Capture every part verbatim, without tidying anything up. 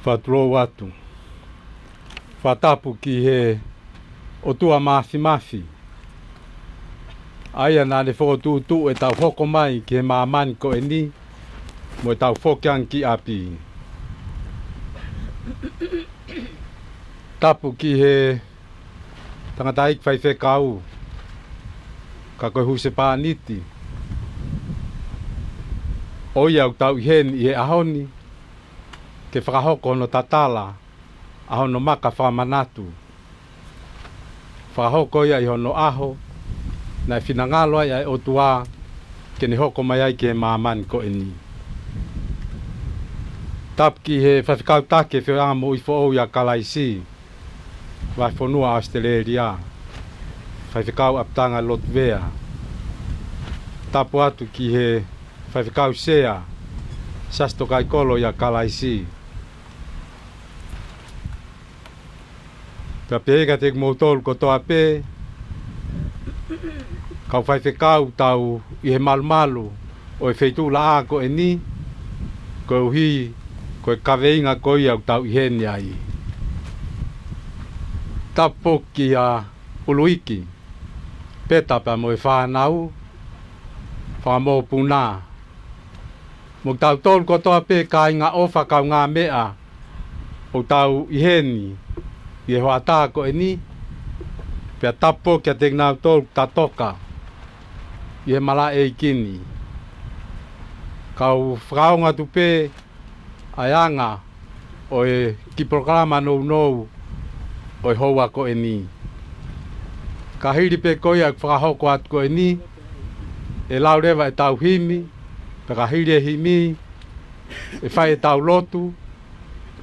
Fakatulou atu. Fakatapu ki he ʻOtua Māfimafi, ʻa ia naʻa ne fokotuʻutuʻu ʻetau hoko mai ki he māmani ko eni mo ʻetau foki ange ki ʻapi. Tapu ki he tangataʻeiki faifekau, ka ko e husepāniti, ʻo ia ʻoku tau ʻi heni ʻi he ʻaho ni ke fakahoko hono tatala ʻa hono maka fakamanatu. Fakahoko ia ʻi hono ʻaho naʻe finangalo ai ʻa e ʻOtua ke ne hoko mai ai ki he māmani ko eni. Tapu ki he faifekau taki e feohiʻanga moʻui foʻou ʻia Kalaisi, Vahefonua ʻAositelēlia, Faifekau ʻApitanga Lotu Vea. Tapu atu ki he faifekau sea, Siasi Tokaikolo ʻia Kalaisi. Pea pehē kiate kimoutolu kotoa pē, kau faifekau tau ʻi he malumalu ʻo e feituʻu laʻā ko eni, koeʻuhi ko e kaveinga ko ia ʻoku tau ʻi heni ai. Tapu kia ʻUluiki Peta pea mo e fānau, fakamokopuna, mo kitautolu kotoa pē kāinga ʻofa kaungāmeʻa ʻoku tau ʻi heni ʻi he hoʻatā ko eni, pea tapu kiate kinautolu kuo ta toka ʻi he malaʻe ʻeiki ni. Kau fakaongo atu pē ʻa e anga ʻo e kiʻi polokalama nounou ʻo e houa ko eni. Ka hili pē ko ia ʻoku fakahoko atu ko eni, ʻe lau leva ʻetau himi, pea ka hili e himi, ʻe fai ʻetau lotu,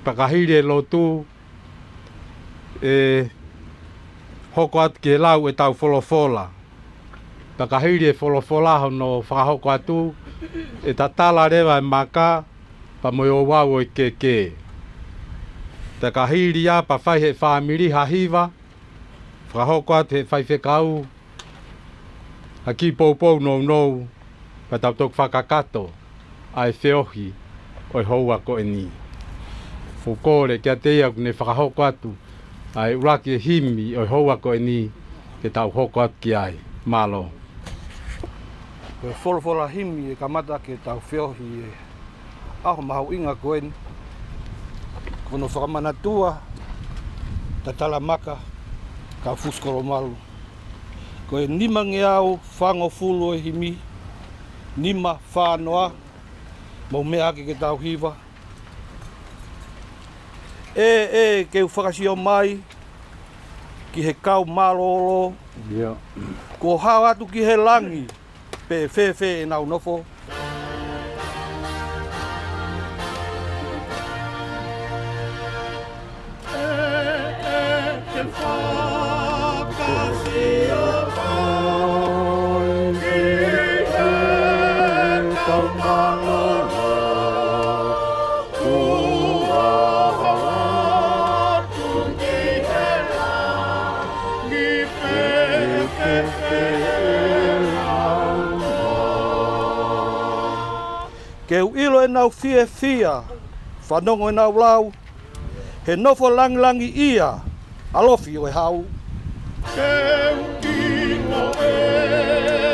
pea ka hili e lotu, ʻe hoko atu ki he lau ʻetau folofola. Pea ka hili e folofola hono fakahoko atu, ʻe tatala leva e maka pea mo e ouau ʻo e keke. Pea ka hili ia pea fai ʻe he fāmili ha hiva, fakahoko atu ʻe he faifekau ha kiʻi poupou nounou, pea tau toki fakakakato ʻa e feohi ʻo e houa ko eni. ʻOku ou kole kiate ia ʻoku ne fakahoko atu ʻa e ʻuluaki e himi ʻo e houa ko eni ke tau hoko atu ki ai. Mālō. Ko e folofola himi ʻe kamata ke tau feohi he ʻaho mahuʻinga ko eni, ko hono fakamanatua tatala maka kau fusikolomalu. Ko e nimangeau fāngofulu e himi, nima fā noa, mou meʻa ake ke tau hiva. ʻE, ʻe, ke u fakasio mai ki he kau mālōlō. ʻIo. Kuo hao atu ki he langi, pe fēfē ʻenau nofo. Ke u ʻilo ʻenau fiefia, fanongo ʻenau lau, he nofo langilangiʻia, ʻalofi ʻo e hau. Ke u ʻilo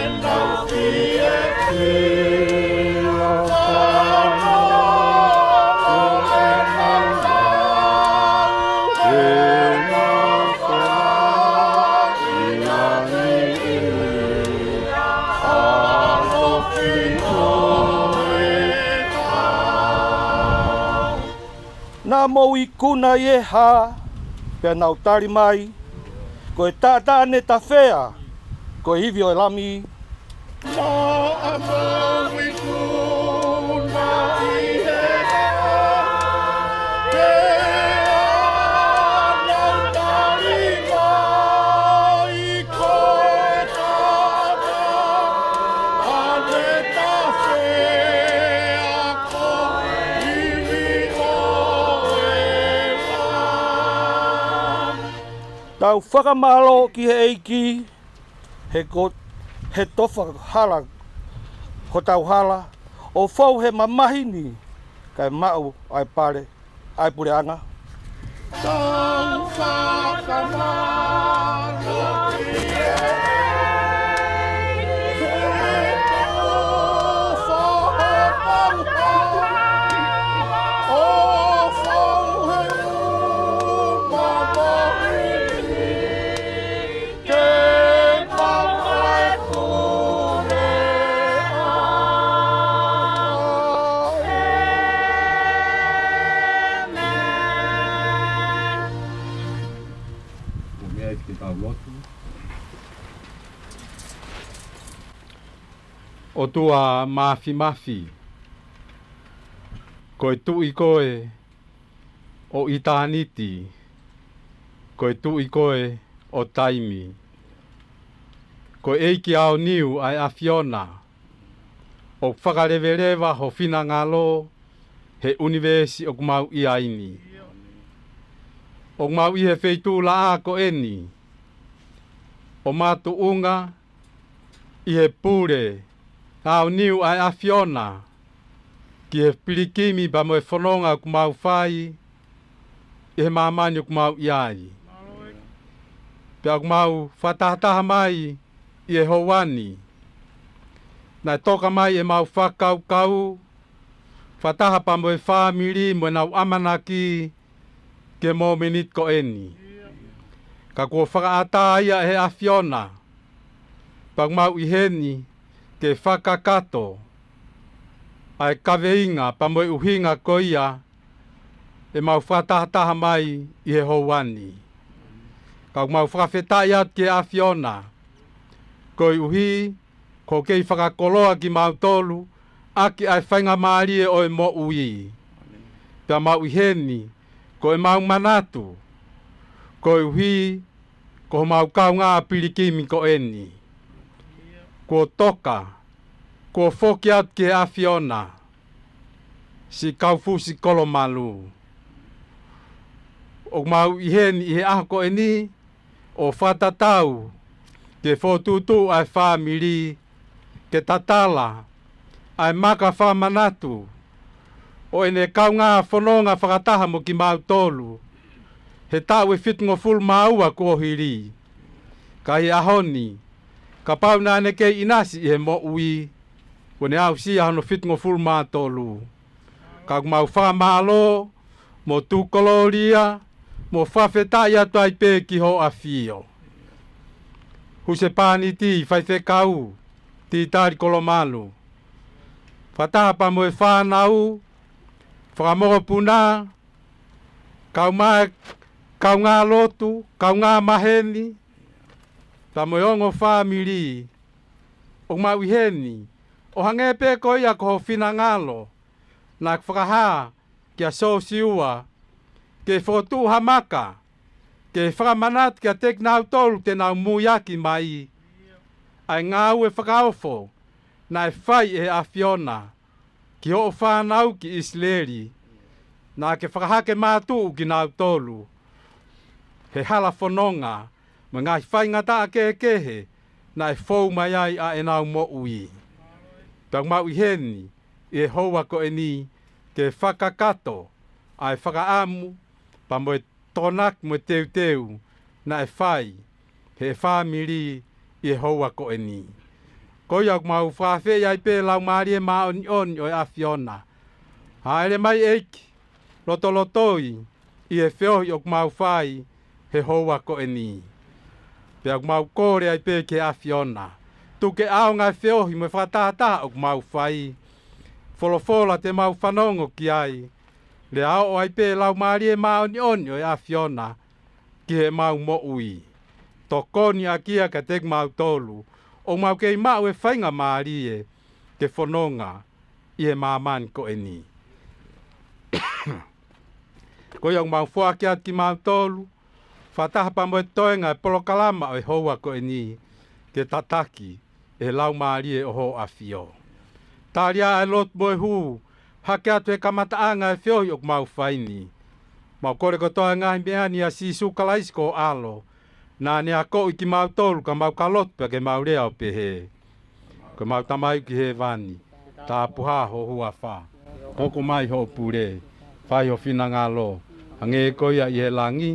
ʻenau fiefia, fanongo ʻenau lau, he nofo langilangiʻia, ʻalofi ʻo e hau. Naʻa mou ikuna ʻi he hā, pea nau tali mai, ko e taʻataʻa ne tafea, ko e ivi ʻo e Lami. Naʻa mou ikuna ʻi he hā, pea nau tali mai, ko e taʻataʻa ne tafea, ko e ivi ʻo e Lami. Tau fakamālō ki he ʻEiki, he ko, he tofa hala hotau hala, ʻo fou he mamahi ni, kae maʻu ʻa e pale. ʻa e puleʻanga. ʻOtua Māfimafi, ko e Tuʻi koe ʻo ʻitāniti, ko e Tuʻi koe ʻo taimi. Ko e ʻEiki aoniu ʻa e ʻAfiona, ʻoku fakaleveleva ho finangalo he ʻunivēsi ʻoku mau ʻi ai ni. ʻOku mau ʻi he feituʻu laʻā ko eni, ʻo makatuʻunga ʻi he pule aoniu ʻa e ʻAfiona ki he pilikimi pea mo e fononga ʻoku mau fai ʻi he māmani ʻoku mau ʻi ai. Pea ʻoku mau fakatahataha mai ʻi he houa ni, naʻe toka mai ʻemau fakakaukau fakataha pea mo e fāmili mo ʻenau ʻamanaki ki he momeniti ko eni. Ka kuo fakaʻatā ia ʻe he ʻAfiona, pea ʻoku mau ʻi heni ke fakakakato ʻa e kaveinga pea mo e ʻuhinga ko ia ʻemau fakatahataha mai ʻi he houa ni. Ka ʻoku mau fakafetaʻi atu ki he ʻAfiona, koeʻuhi kuo kei fakakoloa kimautolu ʻaki ʻa e faingamālie ʻo e moʻui. Pea mau ʻi heni ko ʻemau manatu, koeʻuhi ko homau kaungā pilikimi ko eni. Kuo toka, kuo foki atu ki he ʻAfiona, siʻi Kaufusi Kolomalu. ʻOku mau ʻi heni ʻi he ʻaho ko eni ʻo fakatatau ki he fokotuʻutuʻu ʻa e fāmili, ke tatala ʻa e maka fakamanatu ʻo ʻene kaungā fononga fakataha mo kimautolu he taʻu ʻe fitungofulu mā ua kuo hili. Ka ʻi he ʻaho ni, kapau naʻa ne kei ʻinasi ʻi he moʻui, kuo ne aʻusia hono fitungofulu mā tolu. Ka ʻoku mau fakamālō mo tuku kolōlia mo fakafetaʻi atu ai pē ki hoʻo ʻAfio. Husepāniti Faifekau Titali Kolomalu, fakataha pea mo e fānau, fakamokopuna, kaeʻumaʻā e kaungā lotu, kaungā maheni, pea mo e ongo fāmili, ʻoku mau ʻi heni ʻo hangē pē ko ia ko ho finangalo naʻa ke fakahā kia Siosiua, ke fokotuʻu ha maka ke fakamanatu kiate kinautolu te nau muiaki mai ʻa e ngāue fakaofo naʻe fai ʻe he ʻAfiona ki hoʻo fānau ki ʻIsileli, naʻa ke fakahake mātuʻu kinautolu he hala fononga mo e ngaahi faingataʻa kehekehe naʻe fou mai ai ʻa ʻenau moʻui. Pea ʻoku mau ʻi heni ʻi he houa ko eni ke fakakakato ʻa e fakaʻamu pea mo e tokonaki mo e teuteu naʻe fai ʻe he fāmili ʻi he houa ko eni. Ko ia ʻoku mau fakaafeʻi ai pē Laumālie Māʻoniʻoni ʻo e ʻAfiona. Hāʻele mai ʻEiki, lotolotoi ʻi he feohi ʻoku mau fai he houa ko eni. Pea ʻoku mau kole ai pē ki he ʻAfiona, tuku ke ʻaonga e feohi mo e fakatahataha ʻoku mau fai, folofola te mau fanongo ki ai, lea ʻoʻo ai pē Laumālie Māʻoniʻoni ʻo e ʻAfiona ki heʻemau moʻui. Tokoni ʻaki ia kiate kimautolu, ʻo mau kei maʻu e faingamālie ke fononga ʻi he māmani ko eni. Ko ia ʻoku mau foaki atu kimautolu, fakataha pea mo e toenga e polokalama ʻo e houa ko eni, ke tataki ʻe he Laumālie ʻo hoʻo ʻAfio. Tali ā ʻa e lotu mo e hū hake atu he kamataʻanga e feohi ʻoku mau fai ni. Mau kole kotoa e ngaahi meʻa ni ʻia Sīsū Kalaisi ko ho ʻAlo, naʻa ne akoʻi kimautolu ka mau ka lotu pea ke mau lea ʻo pehē: Ko ʻemau Tamai ʻoku ʻi hēvani, tāpuhā ho huafa. Hoko mai hoʻo pule. Fai ho finangalo, hangē ko ia ʻi he langi,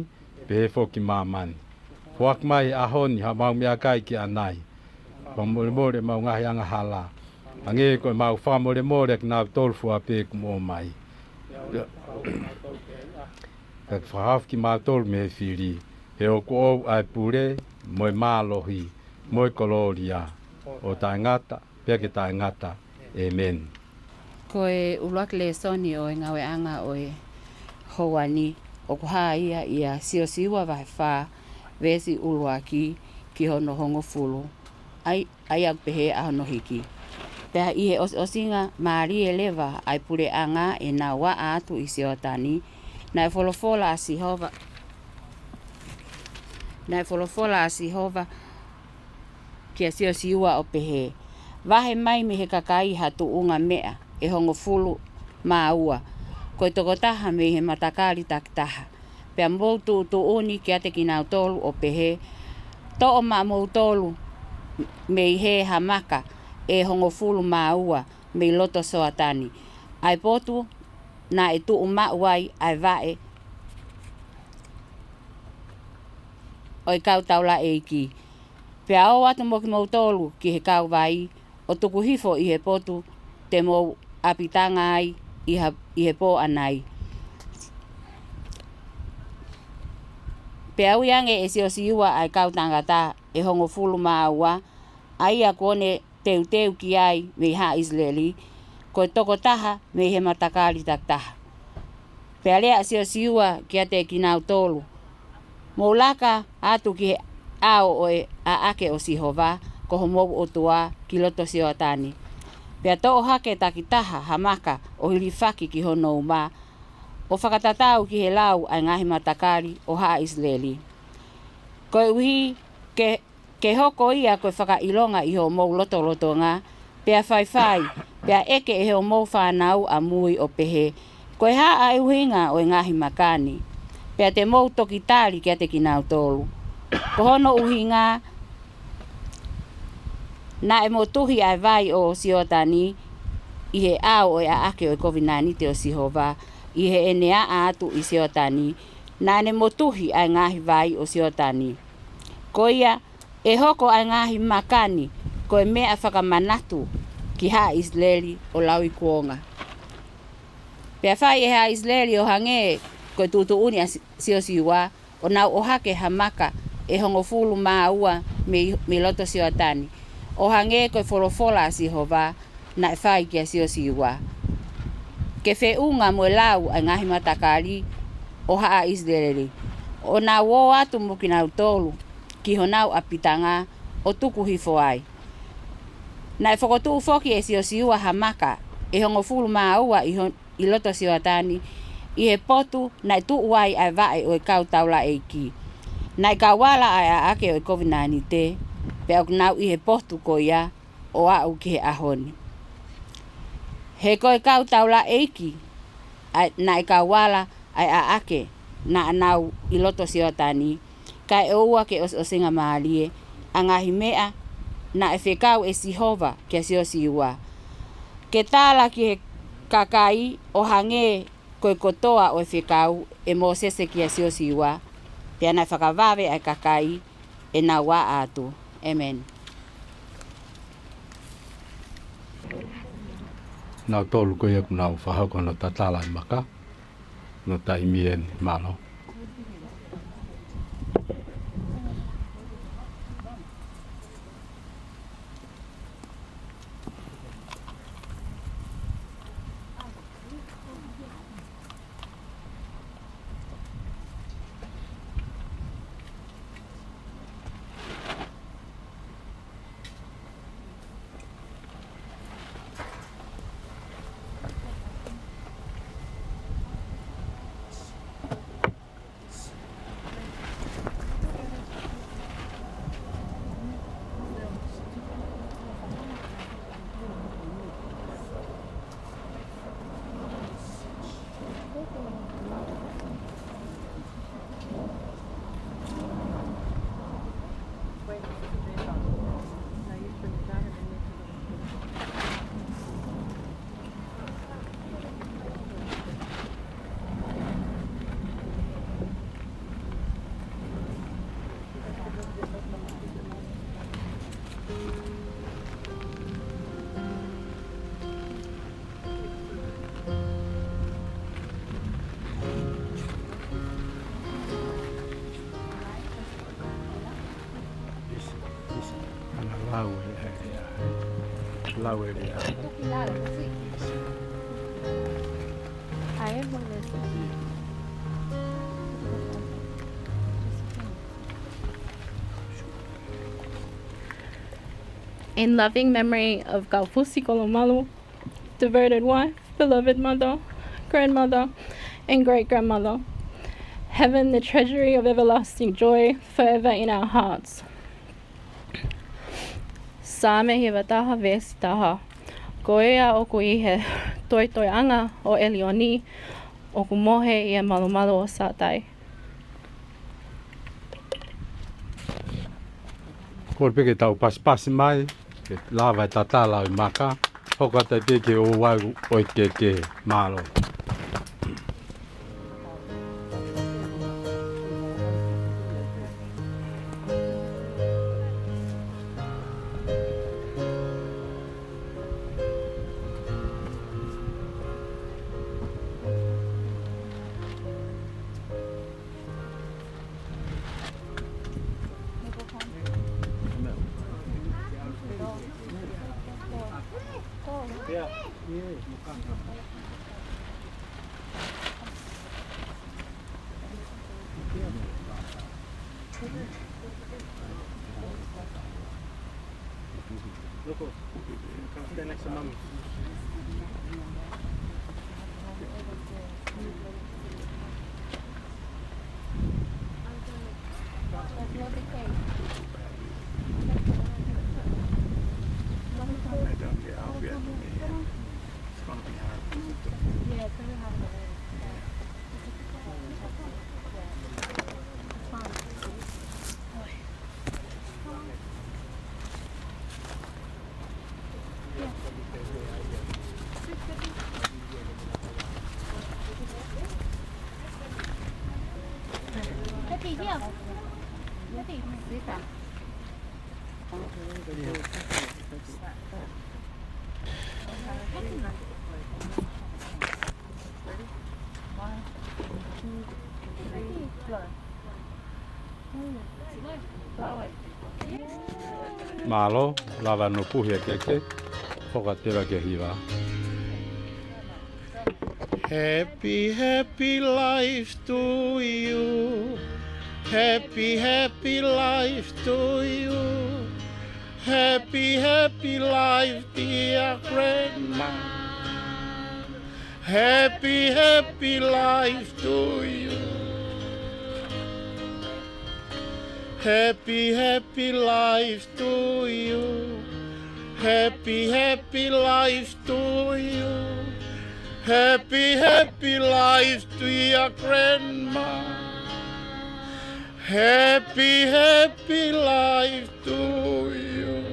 pehē foki ʻi māmani. Foaki mai he ʻaho ni haʻamau meʻakai ke ʻanai. Fakamolemole ʻemau ngaahi angahala, hangē ko ʻemau fakamolemole ʻa kinautolu fua pē kuo mou ʻomai. Pea ke fakahaofi kimautolu mei he fili, he ʻoku ʻoʻou ʻa e pule, mo e mālohi, mo e kolōlia, ʻo taʻengata pea ke taʻengata. ʻĒmeni. Ko e ʻuluaki lēsoni ʻo e ngāueʻanga ʻo e houa ni, ʻoku hā ia ʻia Siosiua vahe fā, veesi ʻuluaki ki hono hongofulu. ʻAi, ʻa ia ʻoku pehē ʻa hono hiki. Pea ʻi he ʻosiʻosingamālie leva ʻa e puleʻanga ʻenau aʻa atu ʻi Sioatani, naʻe folofola ʻa Sihova, naʻe folofola ʻa Sihova kia Siosiua ʻo pehē, Vahe mai mei he kakai ha tuʻunga meʻa ʻe hongofulu mā ua, ko e tokotaha mei he matakali takitaha. Pea mou tuʻutuʻuni kiate kinautolu ʻo pehē, Toʻo maʻamoutolu mei hē ha maka ʻe hongofulu mā ua mei loto Sioatani, ʻa e potu naʻe tuʻu maʻu ai ʻa e vaʻe ʻo e kau taulaʻeiki. Pea ō atu mo kimoutolu ki he kauvai, ʻo tuku hifo ʻi he potu te mou ʻapitanga ai ʻi ha, ʻi he pō ʻanai. Pea ui ange ʻe Siosiua ʻa e kau tangata ʻe hongofulu mā ua, ʻa ia kuo ne teuteu ki ai mei haʻa ʻIsileli, ko e tokotaha mei he matakali takitaha. Pea lea ʻa Siosiua kiate kinautolu, Mou laka atu ki he ʻao ʻo e ʻaʻake ʻo Sihova, ko homou ʻOtua, ki loto Sioatani. Pea toʻo hake takitaha ha maka ʻo hilifaki ki hono uma, ʻo fakatatau ki he lau ʻa e ngaahi matakali ʻo haʻa ʻIsileli. Koeʻuhi ke ke hoko ia ko e fakaʻilonga ʻi hoʻomou lotolotonga, pea faifai, pea ʻeke ʻe hoʻomou fānau ʻamui ʻo pehē, Ko e hā ʻa e ʻuhinga ʻo e ngaahi maka ni? Pea te mou toki tali kiate kinautolu, Ko hono ʻuhinga naʻe motuhi ʻa e vai ʻo Sioatani ʻi he ʻao ʻo e ʻaʻake ʻo e kovinānite ʻo Sihova, ʻi heʻene aʻa atu ʻi Sioatani, naʻa ne motuhi ʻa e ngaahi vai ʻo Sioatani. Ko ia, ʻe hoko ʻa e ngaahi maka ni ko e meʻa fakamanatu ki haʻa ʻIsileli ʻo lauikuonga. Pea fai ʻe haʻa ʻIsileli ʻo hangē ko e tuʻutuʻuni ʻa Si-, Siosiua, ʻo nau ʻohake ha maka ʻe hongofulu mā ua mei, mei loto Sioatani, ʻo hangē ko e folofola ʻa Sihova naʻe fai kia Siosiua, ke feʻunga mo e lau ʻa e ngaahi matakali ʻo haʻa ʻIsileli, ʻo nau ō atu mo kinautolu ki honau ʻapitanga ʻo tuku hifo ai. Naʻe fokotuʻu foki ʻe Siosiua ha maka ʻe hongofulu mā ua ʻi hon-, ʻi loto Sioatani, ʻi he potu naʻe tuʻu ai ʻa e vaʻe ʻo e kau taulaʻeiki. Naʻe kau ala ʻa e ʻaʻake ʻo e kovinānite, pea ʻoku nau ʻi he potu ko ia ʻo aʻu ki he ʻaho ni. He ko e kau taulaʻeiki ʻa e, naʻe kau ala ʻa e ʻaʻake naʻa nau ʻi loto Sioatani, kae ʻoua ke ʻosiʻosingamālie ʻa e ngaahi meʻa naʻe fekau ʻe Sihova kia Siosiua, ke tala ki he kakai ʻo hangē ko e kotoa ʻo e fekau ʻe Mōsese kia Siosiua. Pea naʻe fakavave ʻa e kakai ʻenau aʻa atu. ʻĒmeni. Nautolu ko ia kuo nau fakahoko hono tatala ʻa e maka, ko hono taimi eni, mālō. Hallelujah. In loving memory of Kaufusi Kolomalu, devoted wife, beloved mother, grandmother, and great grandmother. Heaven, the treasury of everlasting joy, forever in our hearts. Saame hiva taha veesi taha. Ko ia ʻoku ʻi he toitoiʻanga ʻo ʻElioni, ʻoku mohe ʻi he malumalu ʻo Satai. Kole pē ke tau pasipasi mai, ke lava e tatala ʻo e maka, hoko atu ai pē ki he ouau ʻo e kehekehe. Mālō. Loco, come stand next to mommy. It's gonna be hard. Yeah, it's gonna be hard. Mālō, lava ʻo puhi e keke, hoko atu pē ki he hiva. Happy, happy life to you. Happy, happy life to you. Happy, happy life, dear grandma. Happy, happy life to you. Happy, happy life to you. Happy, happy life to you. Happy, happy life to your grandma. Happy, happy life to you.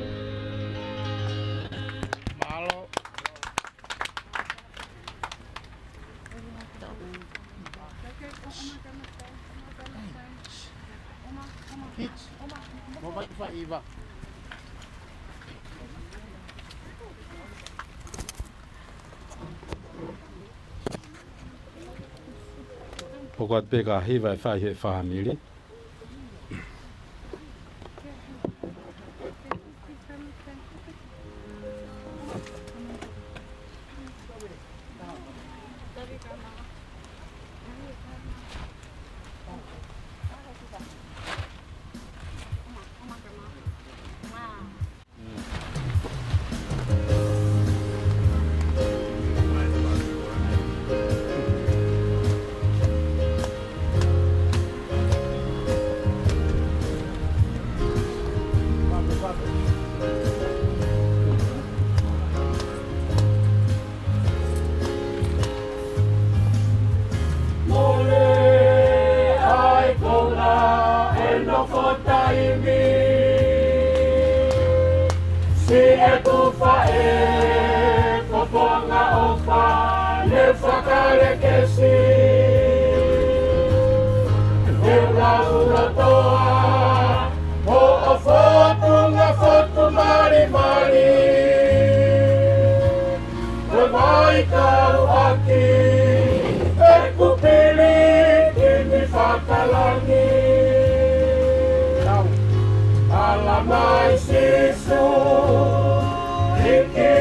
Mālō. Hoko atu pē ki he hiva ʻe fai ʻe he fāmili. Mole ai kona e nofo taimi. Siʻeku faʻē, fofonga ʻofa, ne fakalekesi. Te u lau lotoa hoʻo fotunga fotu malimali. Ko e vaitau ʻaki ʻeku pili ki ni fakalangi. Ala mai Sīsū, hiki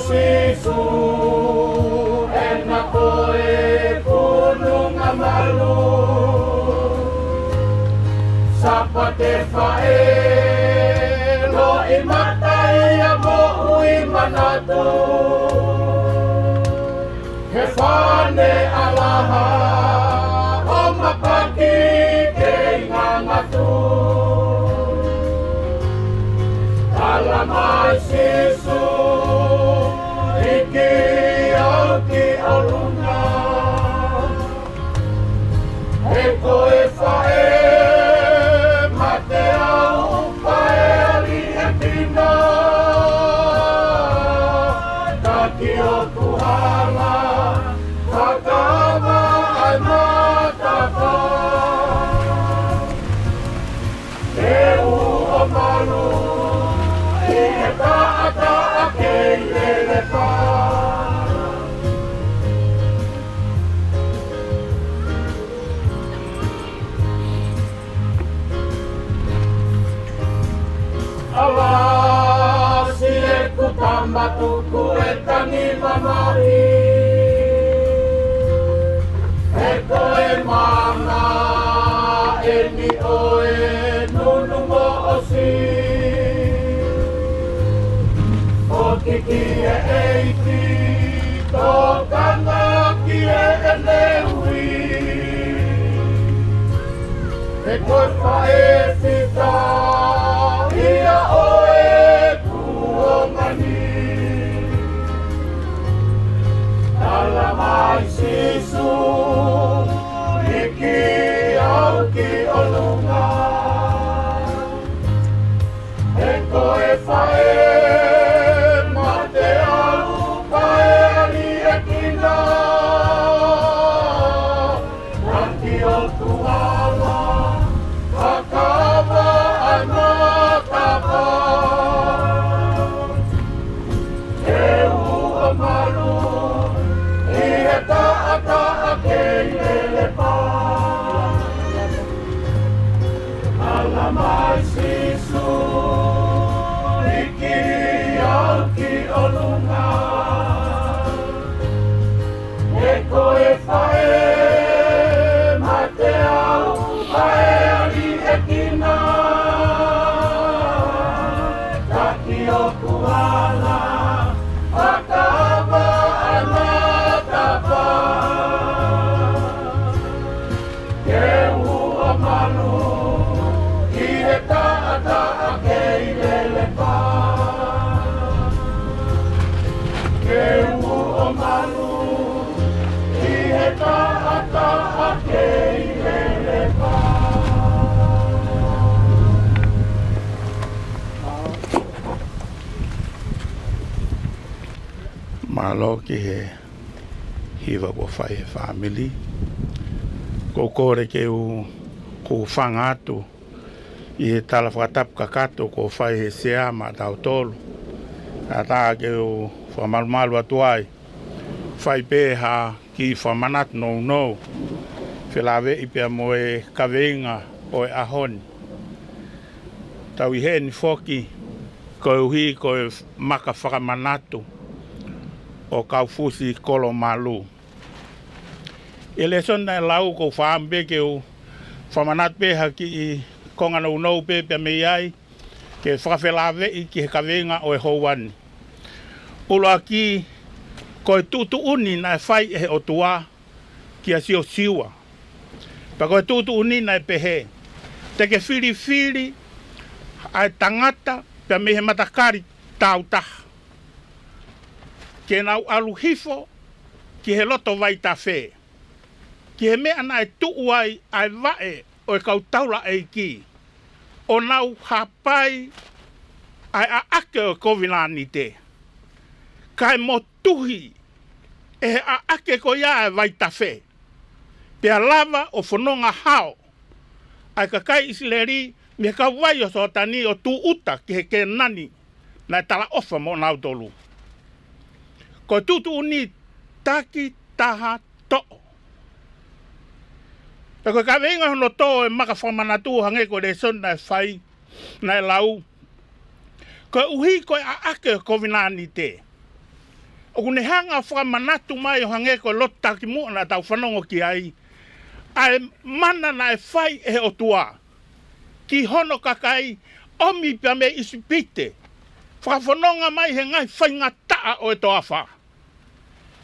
Sīsū, ʻena ko e kununga malu. Sāpate faʻē, loʻimata ia moʻui manatu. He fāne ʻa Laha, ʻo mapaki kei ngangatu. Tala mai Sīsū, hiki au ki ʻolunga. He ko e faʻē mate au, faʻē aliʻi ʻe kina. Taki ʻoku hala, fakama ai matapa. Ke u ʻo malu ʻi he taʻataʻa kei lele pā. ʻAlā, siʻeku tama tuku e tangi mamahi. He ko e mana eni ʻo e nunu moʻosi. ʻOku ʻikai ke ʻi ai ha tokanga ki heʻene ui. He ko e faʻē fita ia ʻo e kuonga ni. Tala mai Sīsū, hiki au ki ʻolunga. He ko e faʻē mate au, faʻē aliʻi ʻe kina. Taki ʻoku hala, fakama ai matapa. Ke u ʻo malu ʻi he taʻataʻa kei lele pā. Tala mai Sīsū, hiki au ki ʻolunga. He ko e faʻē mate au, faʻē aliʻi ʻe kina. Taki ʻoku hala, fakama ai matapa. Ke u ʻo malu ʻi he taʻataʻa kei lele pā. Ke u ʻo malu ʻi he taʻataʻa kei lele pā. Mālō ki he hiva kuo fai he fāmili. ʻOku ou kole ke u hūfanga atu ʻi he tala fakatapu kakato kuo fai he sea maʻatautolu. ʻAtā ke u fakamalumalu atu ai. Fai pē ha kiʻi fakamanatu nounou. Felāveʻi pea mo e kaveinga ʻo e ʻaho ni. Tau ʻi heni foki, koeʻuhi ko e maka fakamanatu ʻo Kaufusi Kolomalu. ʻI he lēsoni naʻe lau, ʻoku ou fakaʻamu pē ke u fakamanatu pē ha kiʻi konga nounou pē pea mei ai, ke fakafelāveʻi ki he kaveinga ʻo e houa ni. ʻUluaki, ko e tuʻutuʻuni naʻe fai ʻe he ʻOtua kia Siosiua. Pea ko e tuʻutuʻuni naʻe pehē, te ke filifili ʻa e tangata pea mei he matakali tāutaha, ke nau ʻalu hifo ki he loto vaitafe, ki he meʻa naʻe tuʻu ai ʻa e vaʻe ʻo e kau taulaʻeiki, ʻo nau hapai ʻa e ʻaʻake ʻo e kovinānite, kae motuhi ʻe he ʻaʻake ko ia ʻa e vaitafe, pea lava ʻo fononga hao ʻa e kakai ʻIsileli mei he kauvai ʻo Soatani ʻo tūʻuta ki he Kēnani naʻe talaʻofa moʻonautolu. Ko e tuʻutuʻuni takitaha toʻo. Pea ko e kaveinga hono tō ʻo e maka fakamanatu, hangē ko e lēsoni naʻe fai, naʻe lau, koeʻuhi ko e ʻaʻake ʻo e kovinānite, ʻoku ne hanga ʻo fakamanatu mai ʻo hangē ko e lotu takimuʻa naʻa tau fanongo ki ai, ʻa e mana naʻe fai ʻe he ʻOtua ki hono kakai, ʻomi pea mei ʻIsipite, fakafononga mai he ngaahi faingataʻa ʻo e toafa.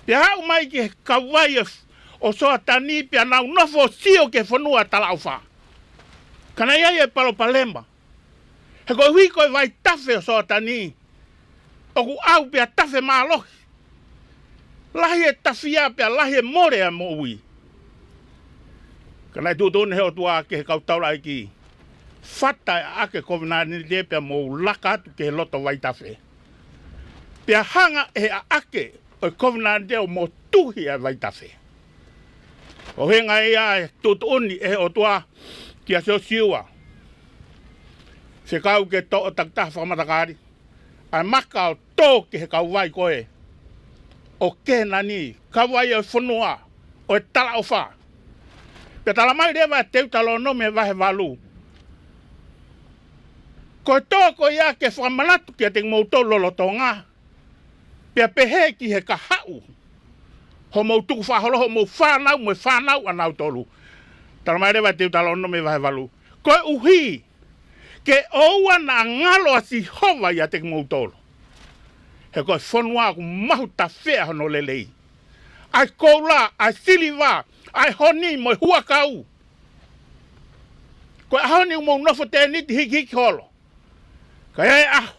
Pea aʻu mai ki he kauvai ʻo, ʻo Soatani, pea nau nofo ʻo sio ki he fonua talaʻofa. Ka naʻe ʻi ai e palopalema. He koeʻuhi ko e vaitafe ʻo Soatani, ʻoku ʻau pea tafe mālohi. Lahi e tafia pea lahi e mole ʻa e moʻui. Ka naʻe tuʻutuʻuni ʻe he ʻOtua ki he kau taulaʻeiki, fata e ʻaʻake kovinānite pea mou laka atu ki he loto vaitafe. Pea hanga ʻe he ʻaʻake ʻo e kovinānite ʻo motuhi ʻa e vaitafe. ʻO hangē ia ʻa e tuʻutuʻuni ʻe he ʻOtua kia Siosiua, fekau ke toʻo takitaha fakamatakali ʻa e maka ʻo tō ki he kauvai ko ē ʻo Kēnani, kauvai ʻo e fonua ʻo e talaʻofa. Pea talamai leva ʻe Teutalōnome vahe valu, ko e tō ko ia ke fakamanatu kiate kimoutolu lolotonga, pea pehē ki he kahaʻu, hoʻomou tukufakaholo, hoʻomou fānau mo e fānau ʻanautolu. Talamai leva ʻe Teutalōnome vahe valu, koeʻuhi ke ʻoua naʻa ngalo ʻa Sihova ʻiate kimoutolu. He ko e fonua ʻoku mahu tafea hono lelei, ʻa e koula, ʻa e siliva, ʻa e honi mo e huʻakau. Ko e ʻaho ni ʻoku mou nofo tēniti hikihiki holo. Ka ʻe ʻi ai e ʻaho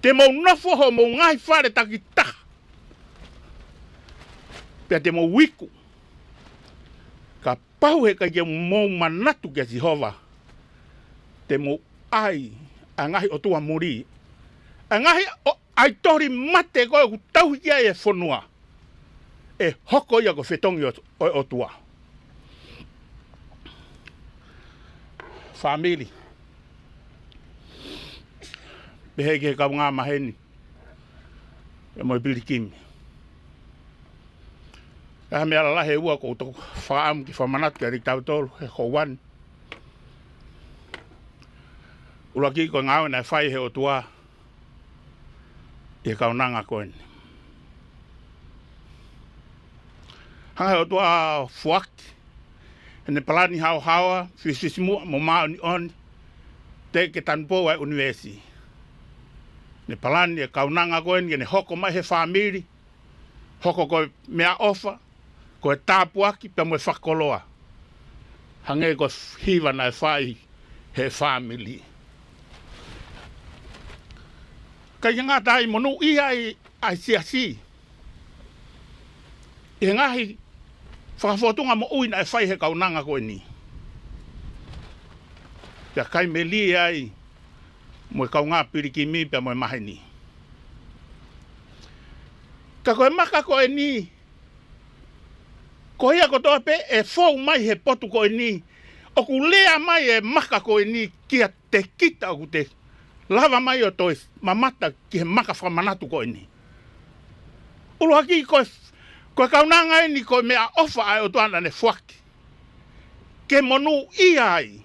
te mou nofo hoʻomou ngaahi fale takitaha, pea te mou iku. Kapau he ʻikai ke mou manatu kia Sihova, te mou ʻai ʻa e ngaahi ʻotua muli, ʻa e ngaahi ʻo-, ʻaitoli mate ko ē ʻoku tauhi ki ai e fonua, ʻe hoko ia ko e fetongi ʻo, ʻo e ʻOtua. Fāmili, pehē ki he kaungā maheni pea mo e pilikimi. ʻA e meʻa lalahi ʻe ua ʻoku ou fakaʻamu ke fakamanatu kiate kitautolu he houa ni. ʻUluaki, ko e ngāue naʻe fai ʻe he ʻOtua ʻi he kaunanga ko eni. Hanga ʻe he ʻOtua ʻo foaki ʻene palani haohaoa, fisifisimuʻa mo māʻoniʻoni, teʻeki ke tanupou ʻa e ʻunivēsi. Ne palani e kaunanga ko eni ke ne hoko mai he fāmili, hoko ko e meʻaʻofa, ko e tāpuaki pea mo e fakakoloa, hangē ko e hiva naʻe fai he fāmili. ʻIkai ke ngata ai, monūʻia ai ʻa e siasi ʻi he ngaahi fakafōtunga moʻui naʻe fai he kaunanga ko eni. Pea ʻikai melie ai mo e kaungā pilikimi pea mo e maheni. Ka ko e maka ko eni, ko ia kotoa pē ʻe fou mai he potu ko eni, ʻoku lea mai e maka ko eni kiate kita ʻoku te lava mai ʻo toe mamata ki he maka fakamanatu ko eni. ʻUluaki, ko e, ko e kaunanga eni ko e meʻaʻofa ʻa e ʻOtua naʻa ne foaki ke monūʻia ai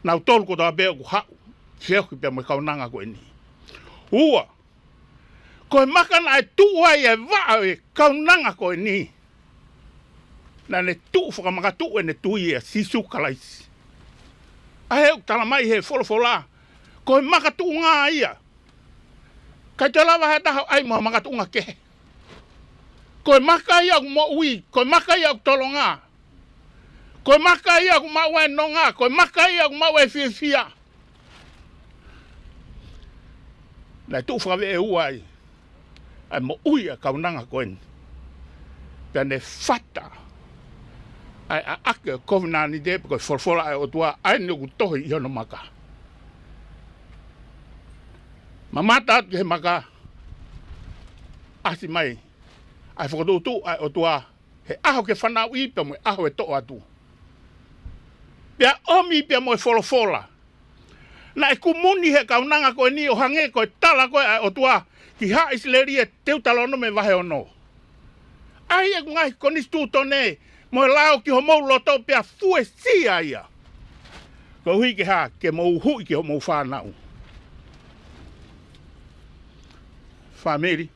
nautolu kotoa pē ʻoku haʻu feohi pea mo e kaunanga ko eni. Ua, ko e maka naʻe tuʻu ai e vaʻa ʻo e kaunanga ko eni, naʻa ne tuʻu fakamakatuʻu ʻene tui ʻia Sīsū Kalaisi. ʻA ia ʻoku talamai he folofola, ko e makatuʻunga ia. ʻIkai toe lava ha taha ʻo ʻai mo ha makatuʻunga kehe. Ko e maka ia ʻoku moʻui, ko e maka ia ʻoku tolonga. Ko e maka ia ʻoku maʻu ai e nonga, ko e maka ia ʻoku maʻu ai e fiefia. Naʻe tuʻu fakaveʻe ua ai ʻa e moʻui ʻa e kaunanga ko eni. Pea ne fata ʻa e ʻaʻake ʻo e kovinānite pe ko e folofola ʻa e ʻOtua, ʻa eni ʻoku tohi ʻi hono maka. Mamata atu ki he maka, ʻasi mai ʻa e fokotuʻutuʻu ʻa e ʻOtua he ʻaho ke fanauʻi pea mo e ʻaho ʻe toʻo atu. Pea ʻomi pea mo e folofola naʻe kumuni he kaunanga ko eni, ʻo hangē ko e tala ko ē ʻa e ʻOtua ki haʻa ʻIsileli ʻi he Teutalōnome vahe ono. ʻAi ʻeku ngaahi konisitūtone mo e lao ki homou loto pea fuesia ia, koeʻuhi ke hā? Ke mou huʻi ki hoʻomou fānau. Fāmili,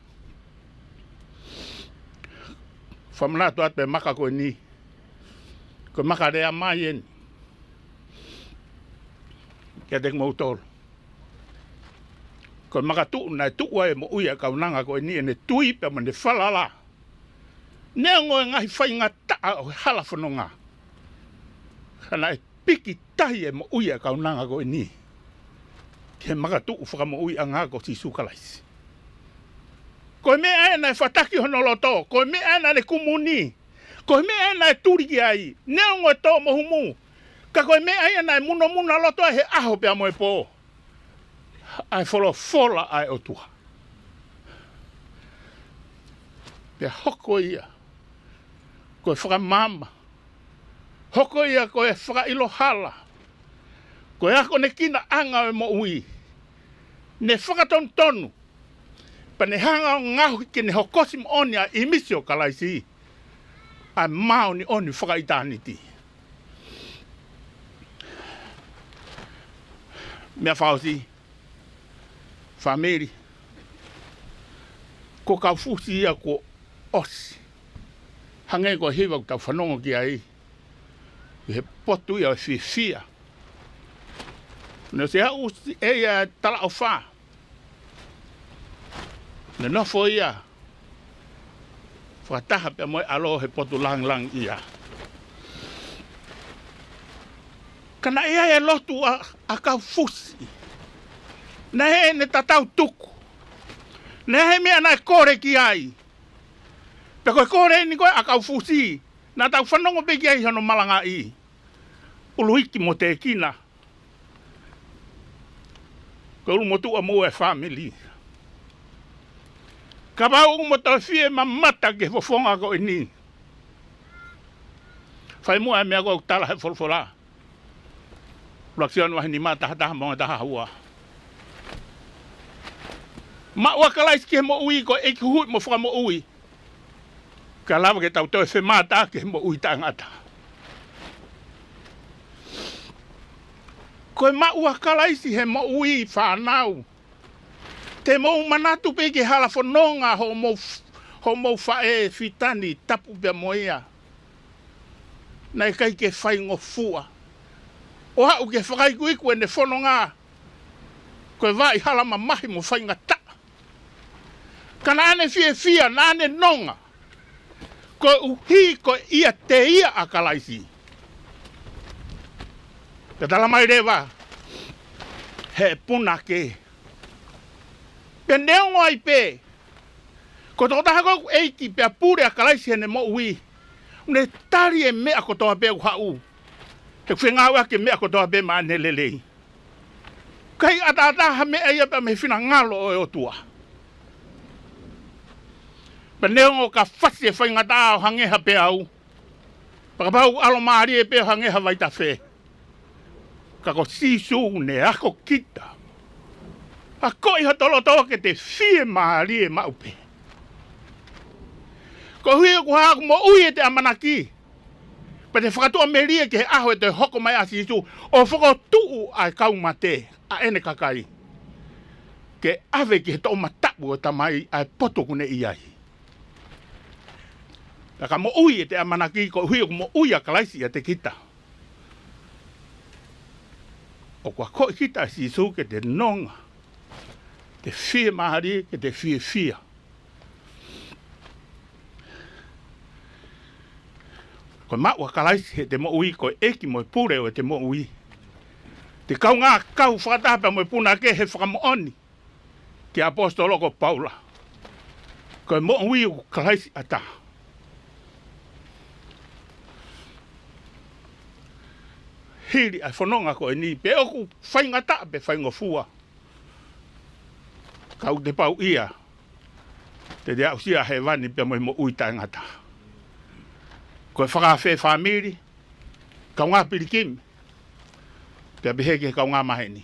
Fakamanatu atu e maka ko eni, ko e maka lea mai eni kiate kimoutolu. Ko e makatuʻu naʻe tuʻu ai e moʻui ʻa e kaunanga ko eni, ʻene tui pea mo ʻene falala. Neongo e ngaahi faingataʻa ʻo e hala fononga, ka naʻe piki tahi e moʻui ʻa e kaunanga ko eni ki he makatuʻu fakamoʻuiʻanga ko Sīsū Kalaisi. Ko e meʻa ē naʻe fataki hono loto, ko e meʻa ē naʻa ne kumuni, ko e meʻa ē naʻe tuli ki ai, neongo e tō mo humu, ka ko e meʻa ia naʻe munomuna loto ai he ʻaho pea mo e pō, ʻa e folofola ʻa e ʻOtua. Pea hoko ia ko e fakamaama, hoko ia ko e fakaʻilo hala, ko e akonekinaʻanga ʻo e moʻui. Ne fakatonutonu, pea ne hanga ʻo ngaohi ke ne hokosi moʻoni ʻa e ʻīmisi ʻo Kalaisi, ʻa e māʻoniʻoni fakaʻitāniti. Meʻa fakaʻosi, fāmili, ko Kaufusi ia kuo ʻosi. Hangē ko e hiva ʻoku tau fanongo ki ai, ʻi he potu ia ʻo e fiefia. Ne ʻosi aʻusia ʻe ia e talaʻofa. Ne nofo ia fakataha pea mo e ʻAlo he potu lāngilangi ia. Ka naʻe ʻi ai e lotu ʻa, ʻa Kaufusi. Naʻe ʻi ai ʻene tatau tuku. Naʻe ʻi ai e meʻa naʻe kole ki ai. Pea ko e kole eni ko ē ʻa Kaufusi, naʻa tau fanongo pē ki ai hono malangaʻi. ʻUluhiki mo tēkina, ko e ʻulumotuʻa mo e fāmili. Kapau ʻoku mo toe fie mamata ki he fofonga ko eni, fai muʻa e meʻa ko ē ʻoku tala he folofola. ʻUluaki Sione vahe nima, taha taha mo e taha ua. Maʻu ʻa Kalaisi ki he moʻui ko e ʻEiki Huhuʻi mo Fakamoʻui, ka lava ke tau toe femata ki he moʻui taʻengata. Ko e maʻu ʻa Kalaisi he moʻui, fānau. Te mou manatu pē ki he hala fononga hoʻomou f-, hoʻomou faʻē fitani tapu pea mo ia. Naʻe ʻikai ke faingofua ʻo aʻu ke fakaikuiku ʻene fononga. Ko e vaʻa hala mamahi mo faingataʻa. Ka naʻa ne fiefia, naʻa ne nonga, koeʻuhi ko e ʻiate ia ʻa Kalaisi. Pea tala mai leva he punake, pea neongo ai pē ko e tokotaha ko ē ʻoku ʻeiki pea pule ʻa Kalaisi heʻene moʻui, ʻoku ne tali e meʻa kotoa pē ʻoku haʻu. He ʻoku fengāueʻaki e meʻa kotoa pē maʻane lelei. ʻIkai ʻataʻatā ha meʻa ia pea mei he finangalo ʻo e ʻOtua. Pea neongo ka fasi e faingataʻa ʻo hangē ha peau, pea kapau ʻoku ʻalomālie pē ʻo hangē ha vaitafe, ka ko Sīsū ne ako kita. Akoʻi hoto loto ke te fiemālie maʻu pē. Koeʻuhi ʻoku hā ʻoku moʻui ʻete ʻamanaki, pea te fakatuʻamelie ki he ʻaho ʻe toe hoko mai ʻa Sīsū ʻo fokotuʻu ʻa e kau mate, ʻa ʻene kakai, ke ʻave ki he toʻomataʻu ʻo e Tamai ʻa e poto ʻoku ne ʻi ai. Pea ka moʻui ʻete ʻamanaki koeʻuhi ʻoku moʻui ʻa Kalaisi ʻiate kita, ʻoku akoʻi kita ʻe Sīsū ke te nonga, te fiemālie, ke te fiefia. Ko e maʻu ʻa Kalaisi heʻete moʻui ko e ʻEiki mo e Pule ʻo ʻete moʻui. Te kaungā kau fakataha pea mo e punake he fakamoʻoni ki he ʻaposetolo ko Paula, ko e moʻui ʻoku Kalaisi ʻatā. Hili ʻa e fononga ko eni, pe ʻoku faingataʻa pe faingofua, ka ʻoku te pau ia te te aʻusia hēvani pea mo e moʻui taʻengata. Ko e fakaafe fāmili, kaungā pilikimi, pea pehē ki he kaungā maheni.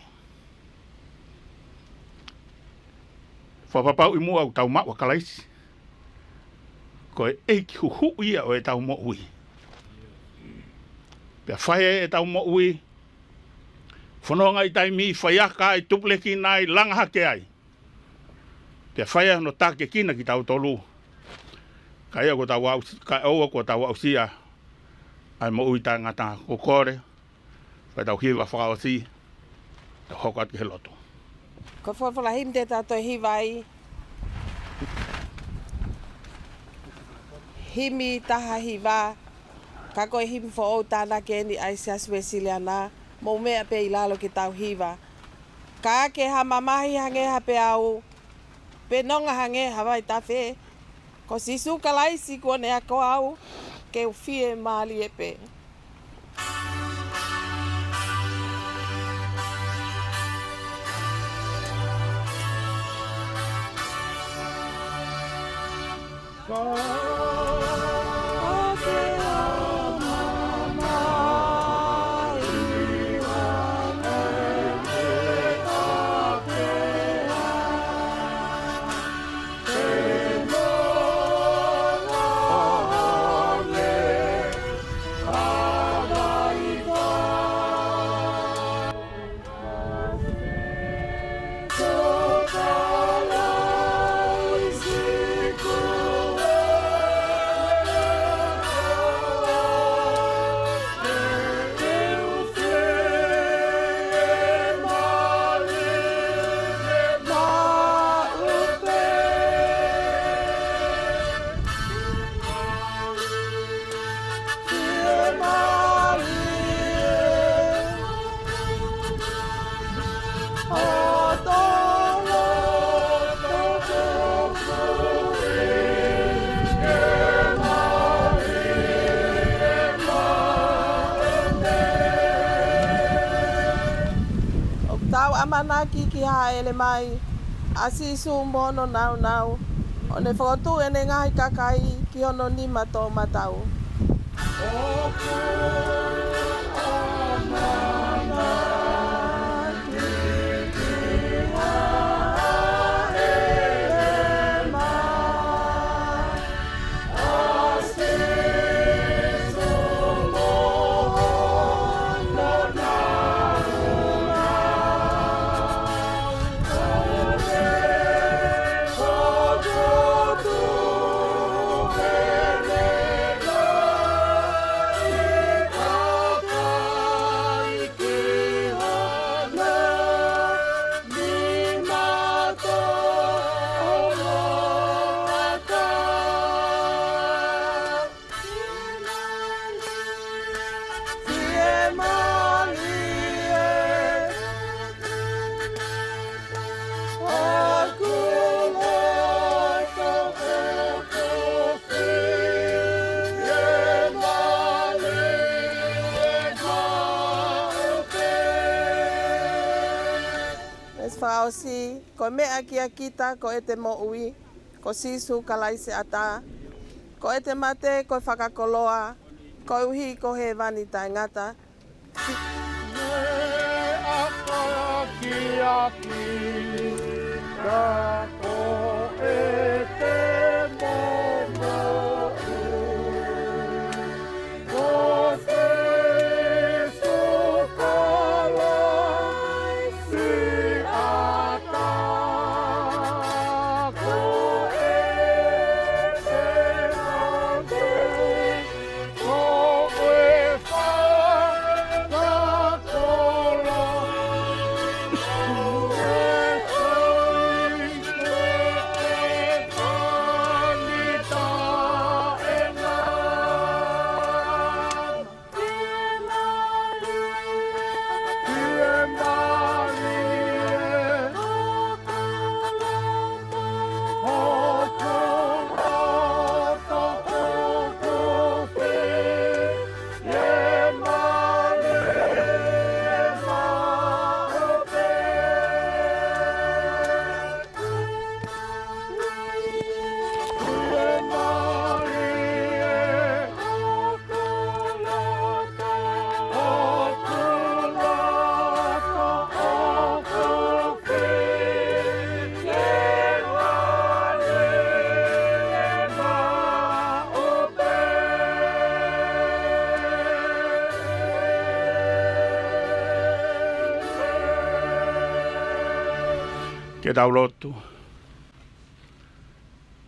Fakapapauʻi muʻa ʻoku tau maʻu ʻa Kalaisi ko e ʻEiki Huhuʻi ia ʻo ʻetau moʻui. Pea fai ai ʻetau moʻui, fononga ʻi taimi, faiako ai, tupulekina ai, langa hake ai. Pea fai ai hono takiekina kitautolu Ka ʻoua kuo tau aʻu-, ka ʻoua kuo tau aʻusia ʻa e moʻui taʻengata. Ko e kole, fai ʻetau hiva fakaʻosi, ʻo hoko atu ki he lotu. Ko e folofola himi te tau toe hiva ai, himi taha hiva, ka ko e himi foʻou tānaki eni ʻa e Siasi Uēsiliana, mou meʻa pē ʻi lalo ke tau hiva. Ka ke ha mamahi hangē ha peau, pe nonga hangē ha vaitafe, ko Sīsū Kalaisi kuo ne ako au, ke u fiemālie pē. ʻOku tau ʻamanaki ki he hāʻele mai ʻa Sīsū mo hono nāunau, ʻo ne fokotuʻu ʻene ngaahi kakai ki hono nima toʻomataʻu. Veesi fakaʻosi, ko e meʻa kia kita ko ʻete moʻui, ko Sīsū Kalaisi ʻa e ʻatā, ko ʻete mate ko e fakakoloa, koeʻuhi ko hēvani taʻengata. Meʻa kia kita ko ʻete moʻui, ko Sīsū Kalaisi ʻa e ʻatā, ko ʻete mate Ke tau lotu.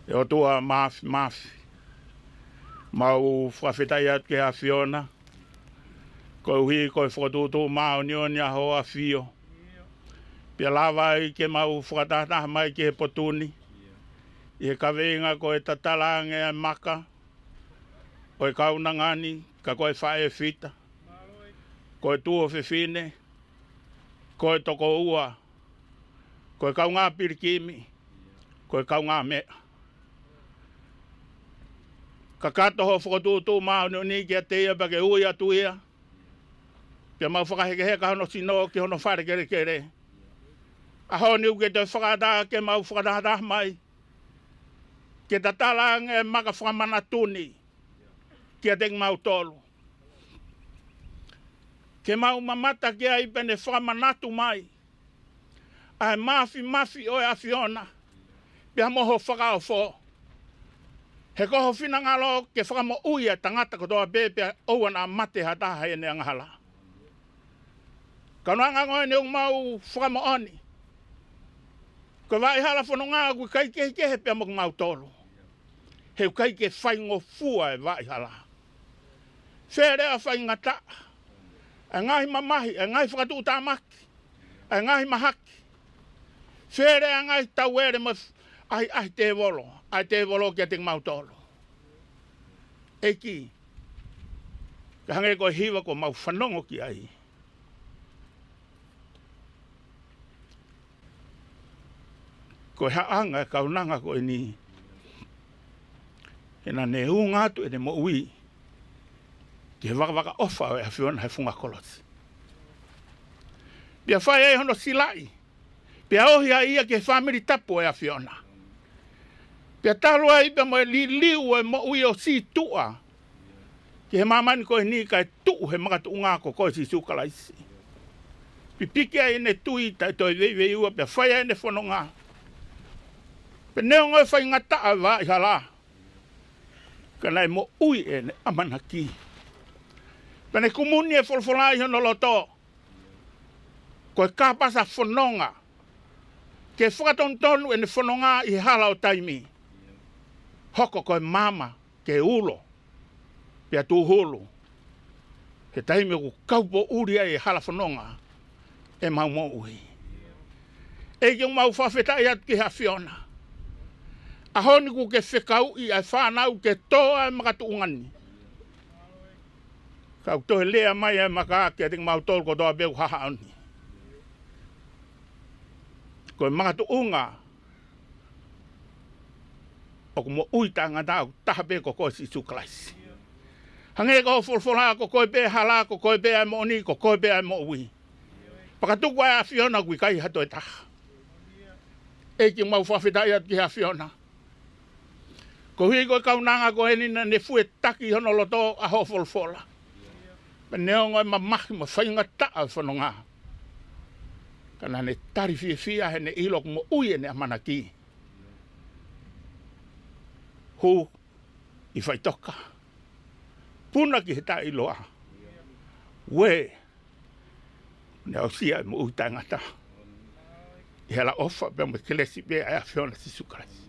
ʻE ʻOtua Māfimafi, Mau fakafetaʻi atu ki he ʻAfiona, koeʻuhi ko e fokotuʻutuʻu māʻoniʻoni ʻa hoʻo ʻAfio. Pea lava ai ke mau fakatahataha mai ki he potu ni, ʻi he kaveinga ko e tatalaange ʻa e maka ʻo e kaunanga ni, ka ko e faʻē fita, ko e tuofefine, ko e tokoua, ko e kaungā pilikimi, ko e kaungā meʻa. Kakato hoʻo fokotuʻutuʻu māʻoniʻoni kiate ia pea ke ui atu ia, pea mau fakahekeheka hono sino ki hono fale kelekele. ʻAho ni ʻoku ke toe fakaʻatā ke mau fakatahataha mai, ke tatalaange e maka fakamanatu ni kiate kimautolu, ke mau mamata ki ai pea ne fakamanatu mai ʻa e māfimafi ʻo e ʻAfiona, pea mo ho fakaofo. He ko ho finangalo ke fakamoʻui ʻa e tangata kotoa pē, pea ʻoua naʻa mate ha taha heʻene angahala. Ka ʻoku ngali ʻoku mau fakamoʻoni, ko e vaʻihala fononga ʻoku ʻikai kehekehe pea mo kimautolu. He ʻoku ʻikai ke faingofua e vaʻihala. Fēfē ʻa e faingataʻa, ʻa e ngaahi mamahi, ʻa e ngaahi fakatuʻutāmaki, ʻa e ngaahi mahaki? Fēfē ʻa e ngaahi tauele mo e ʻahiʻahi tēvolo, ʻa e tēvolo kiate kimautolu? ʻEiki, ka hangē ko e hiva kuo mau fanongo ki ai, ko e haʻanga e kaunanga ko eni, he naʻa ne unga atu ʻene moʻui ki he vakavakaʻofa ʻo e ʻAfiona he funga kolosi, pea fai ai hono silaʻi, pea ohi ai ia ki he fāmili tapu ʻo e ʻAfiona, pea talu ai pea mo e liliu ʻo e moʻui ʻo sītuʻa ki he māmani ko eni, kae tuʻu he makatuʻunga ko koe Sīsū Kalaisi. Pipiki ai ʻene tui taʻe toe veiveiua pea fai ai ʻene fononga, pea neongo e faingataʻa e vaʻihala, ka naʻe moʻui ʻene ʻamanaki. Pea ne kumuni e folofola ʻi hono loto, ko e kāpasa fononga, ke fakatonutonu ʻene fononga ʻi he hala ʻo taimi, hoko ko e maama ke ulo pea tūhulu, he taimi ʻoku kaupoʻuli ai e hala fononga ʻemau moʻui. ʻEiki, ʻoku mau fakafetaʻi atu ki he ʻAfiona, ʻaho ni kuo ke fekauʻi ʻa e fānau ke tō ʻa e makatuʻunga ni, ka ʻoku toe lea mai ʻa e maka kiate kimautolu kotoa pē ʻoku hahaʻo ni. Ko e makatuʻunga ʻoku moʻui taʻengata ʻoku taha pē ko koe Sīsū Kalaisi. Hangē ko hoʻo folofola, ko koe pē hala, ko koe pē ʻa e moʻoni, ko koe pē ʻa e moʻui. Pea ka tuku ʻa e ʻAfiona ʻoku ʻikai ha toe taha. ʻEiki, mau fakafetaʻi atu ki he ʻAfiona, koeʻuhi ko e kaunanga ko eni naʻa ne fuetaki hono loto ʻa hoʻo folofola, pea neongo e mamahi mo e faingataʻa e fononga, ka naʻa ne tali fiefia heʻene ʻilo ʻoku moʻui ʻene ʻamanaki. Hū ʻi faʻitoka, puna ki he taʻeʻiloa, ue, ne aʻusia e moʻui taʻengata ʻi he ʻaloʻofa pea mo e kelesi pē ʻa e ʻAfiona Sīsū Kalaisi.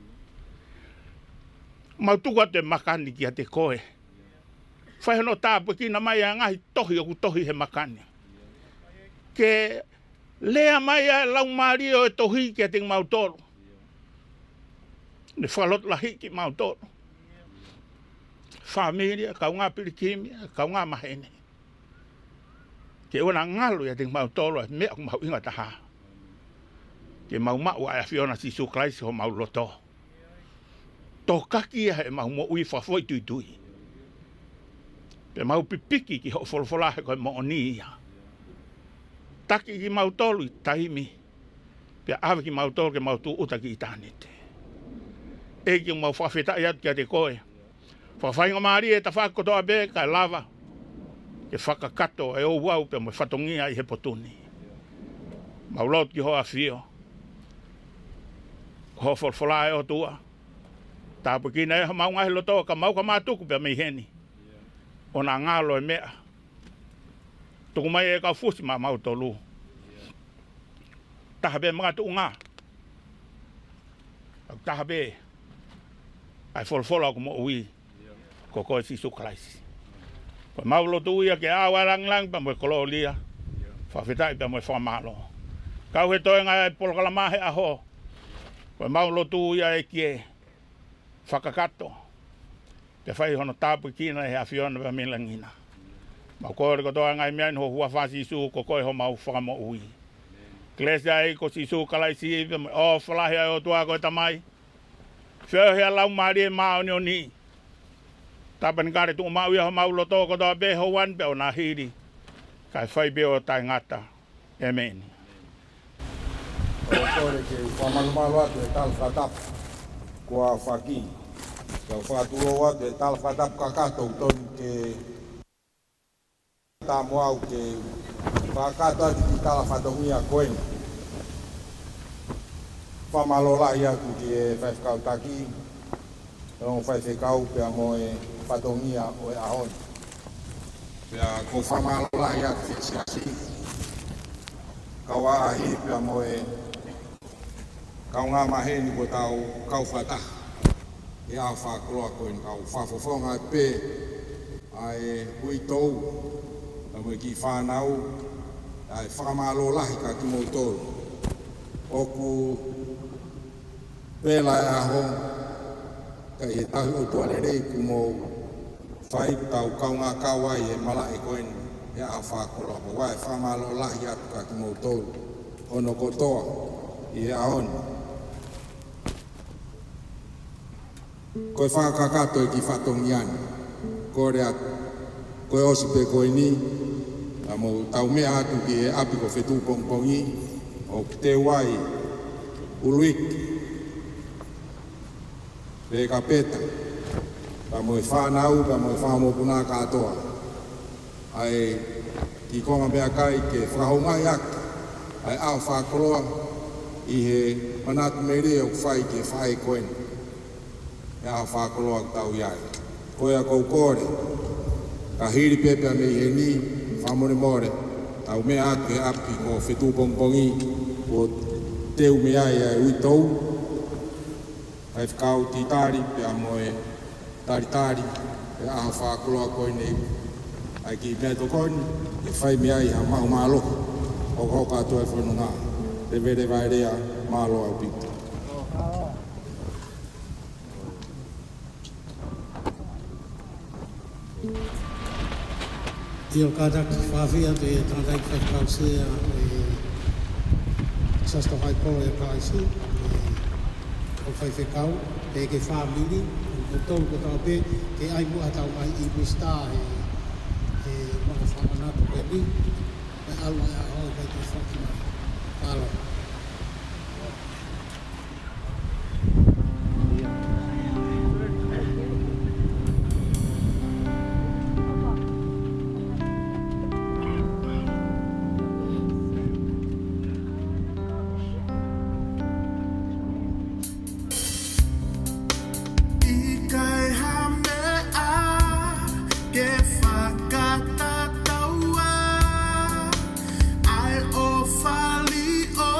Mau tuku atu e maka ni kiate koe. Fai hono tāpuekina mai ʻa e ngaahi tohi ʻoku tohi he maka ni, ke lea mai ʻa e laumālie ʻo e tohi kiate kimautolu, ne fakalotolahiʻi kimautolu, fāmili, kaungā pilikimi, kaungā maheni, ke ʻoua naʻa ngalo ʻiate kimautolu ʻa e meʻa ʻoku mahuʻinga taha, ke mau maʻu ʻa e ʻAfiona Sīsū Kalaisi ʻi homau loto, tokaki ia heʻemau moʻui fakafoʻituitui, pea mau pipiki ki hoʻo folofola he ko e moʻoni ia. Taki kimautolu ʻi taimi, pea ʻave kimautolu ke mau tūʻuta ki ʻitāniti. ʻEiki, mau fakafetaʻi atu kiate koe. Fakafaingamālie e tafaʻaki kotoa pē kae lava ke fakakakato e ouau pea mo e fatongia ʻi he potu ni. Mau lotu ki hoʻo ʻAfio, ko hoʻo folofola ʻe ʻOtua, tāpuekina ʻe homau ngaahi loto ka mau ka mātuku pea mei heni, ʻoua naʻa ngalo e meʻa. Tuku mai e kau fusi maʻamautolu. Taha pē makatuʻunga, ʻoku taha pē ʻa e folofola ʻoku moʻui. ko koe Sīsū Kalaisi. Ko ʻemau lotu ia ke ʻave ʻa e lāngilangi pea mo e kolōlia, fakafetaʻi pea mo e fakamālō. Kau he toenga ʻa e polokalama he ʻaho, ko ʻemau lotu ia ʻEiki ē, fakakakato, pea fai hono tāpuekina ʻe he ʻAfiona pea mo e langi na. Mau kole kotoa e ngaahi meʻa ni ʻi ho huafa Sīsū, ko koe homau Fakamoʻui. Kelesi ʻa e ʻEiki ko Sīsū Kalaisi pea mo e ʻofa lahi ʻa e ʻOtua ko e Tamai, feohi ʻa e Laumālie Māʻoniʻoni, tāpanekale tuʻumaʻu ia ʻi homau loto kotoa pē he ʻaho ni pea ʻo nahili, kae fai pē ʻo taʻengata. ʻĒmeni. ʻOku ou kole ke u fakamalumalu atu e tala fakatapu kuo aofaki. Ke u fakatulou atu e tala fakatapu kakato, ʻoku totonu ke tā mo au ke fakakakato atu e kiʻi tala fatongia ko eni. Fakamālō lahi atu ki he faifekau taki, ongo faifekau pea mo e fatongia ʻo e ʻaho ni. Pea ʻoku ou fakamālō lahi atu ki he siasi, kau ʻaʻahi pea mo e kaungā maheni kuo tau kau fakataha he ʻaho fakakoloa ko eni. Kau fakafofonga pē ʻa e uitou pea mo e kiʻi fānau, ʻa e fakamālō lahi kia kimoutolu. ʻOku pela e ʻaho, ka ʻi he tauhi ʻOtua lelei kuo mou fai, tau kaungā kau ai he malaʻe ko eni he ʻaho fakakoloa. Pea ʻoku ou fakamālō lahi atu kia kimoutolu hono kotoa ʻi he ʻaho ni. Ko e fakakakato e kiʻi fatongia ni, kole atu, ko e ʻosi pē ko eni, ka mou tau meʻa atu ki he ʻapi ko Fetuʻupongipongi, ʻoku teu ai Uluiki, Pekapeta, pea mo e fānau, pea mo e fanga mokopuna kātoa, ʻa e kiʻi konga meʻakai ke fakahoungaʻi ʻaki ʻa e ʻaho fakakoloa ʻi he manatu melie ʻoku fai ki he faʻē ko eni he ʻaho fakakoloa ʻoku tau ʻi ai. Ko ia ʻoku ou kole, ka hili pē pea mei heni, fakamolemole, tau meʻa atu he ʻapi ko Fetuʻupongipongi, kuo teu mei ai ʻa e uitou, faifekau titali pea mo e talitali he ʻaho fakakoloa ko eni. ʻA e kiʻi meʻatokoni, ke fai mei ai ha maʻu mālohi, hokohoko atu ʻa e fononga. Leveleva e lea, mālō ʻaupito. ʻIo, kātaki fakaafeʻi atu e tangataʻeiki faifekau sea ʻo e Siasi Tauhi Kolo ʻia Kalaisi, ʻa e kau faifekau, pea ki he fāmili, ʻoku totonu kotoa pē ke ʻai muʻa ʻetau ngaahi ʻīmisitā he, he maʻu fakamanatu ko eni, ʻa e ʻalu ʻa e ʻaho ʻo e kai te foki mai. Mālō. ʻIkai ha meʻa ke fakatatau ai ʻa e ʻofa liʻo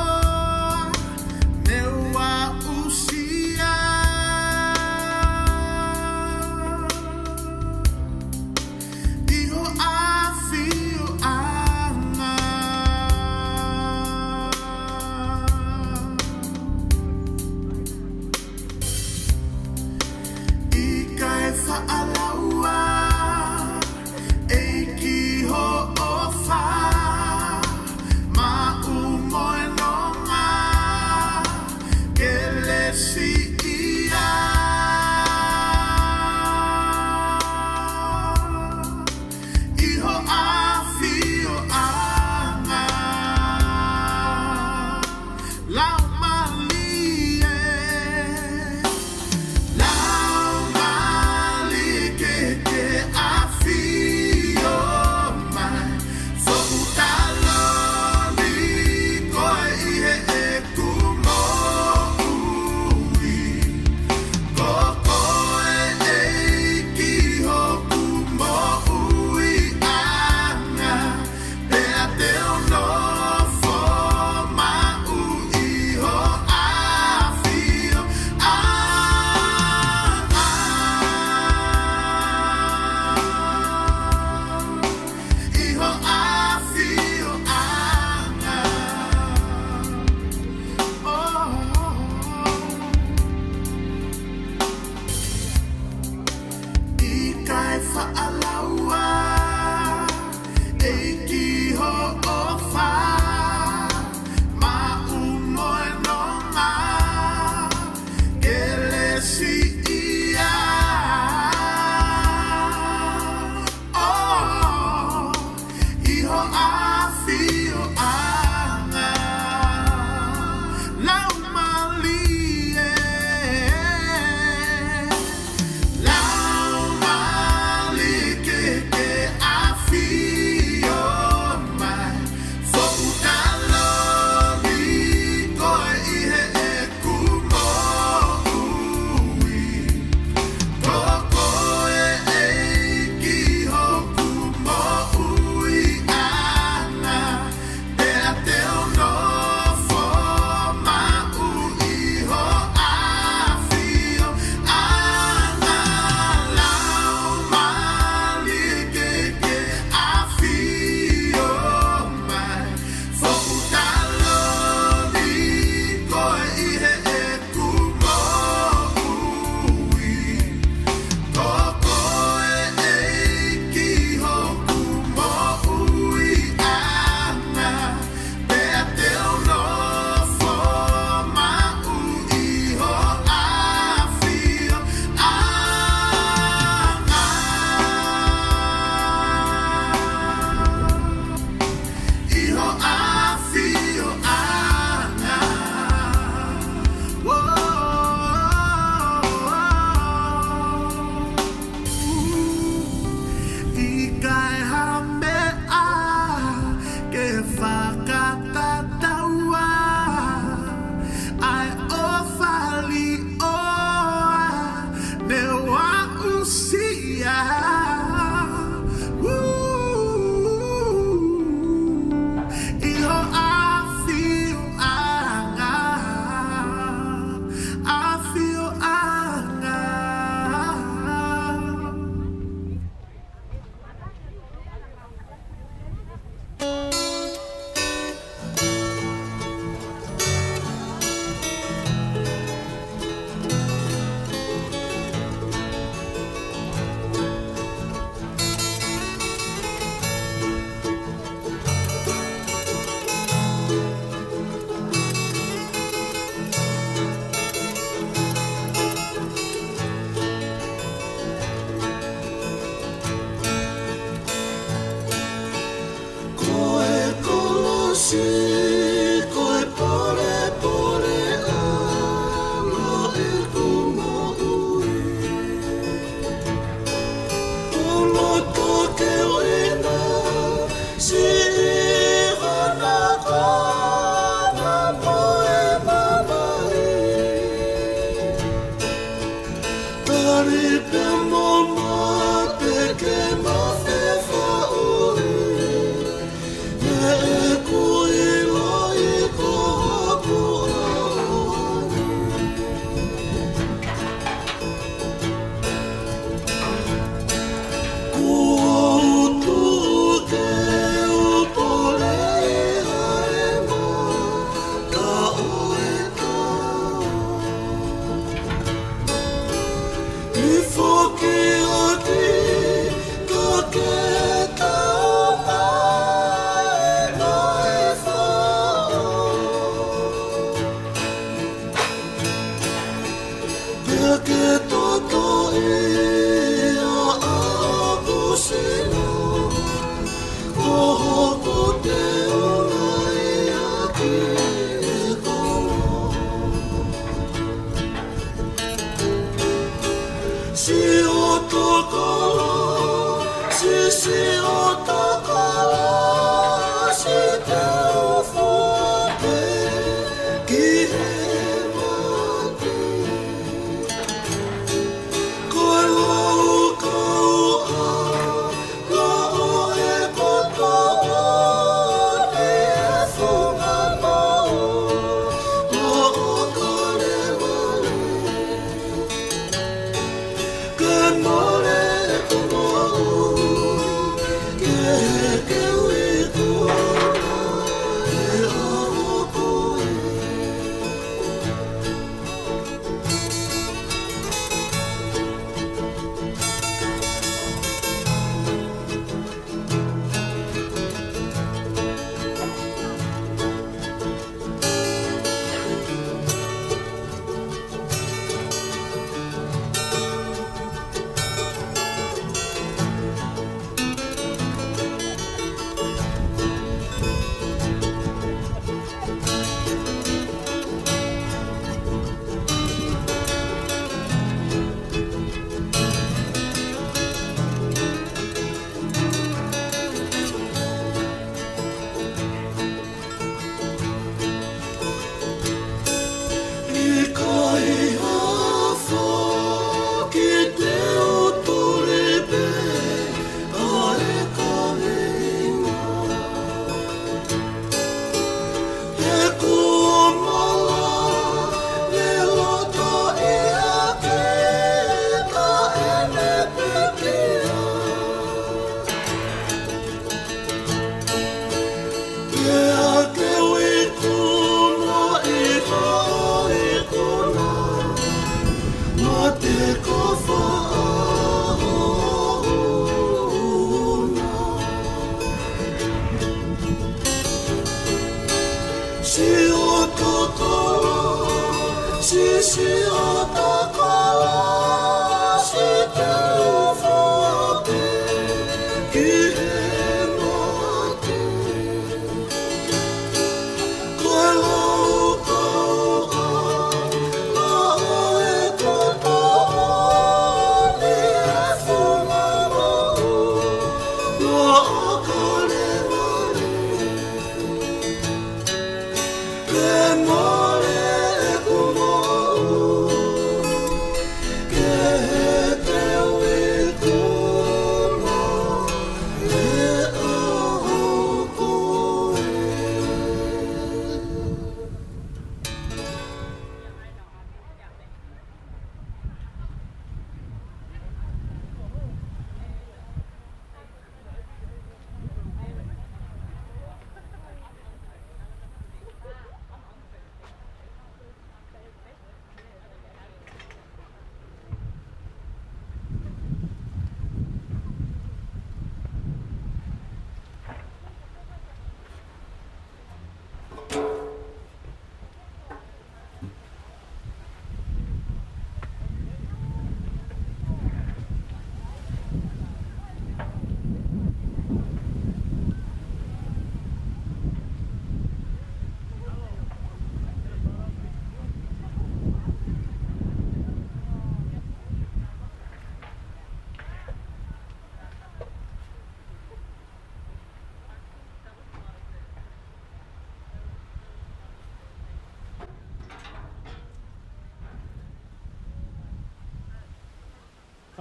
Pea mo mate ke mafefaʻuhi, he ʻoku ʻiloʻi ko hoku ʻaho ni. Kuo u tuʻu ke u poleʻi ʻa e mata ʻo e tau. ʻI foki ʻo ki ka ke tau mai ʻa e faʻo. Pea ke totoʻi ʻa hoku sino, ko hoku teunga ia ki he kolo. Siʻoto kolo, si siʻoto kolo, si te u fua pē ki he mate. Ko e laukau ʻa e lao ʻo e koto ʻo e funga maʻu, lao ʻo Kalevale. Ke mole ʻeku moʻui, ke heke ui kona he ʻaho ko ē. ʻIkai ha foki te u tuli pē ʻa e kaveinga. He kuo malava e loto ia ke taʻe ne pekia. Pea ke ui kona ʻi ha ʻaho ʻi kona, mate ko faʻa houna. Siʻoto kolo, si siʻoto kolo, si te u fua pē ki he mate. Ko e laukau ʻa e lao ʻo e koto ʻo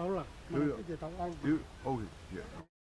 Ola, ʻio, ʻio. Mana pite tau ʻalu. ʻIo, oh, yeah.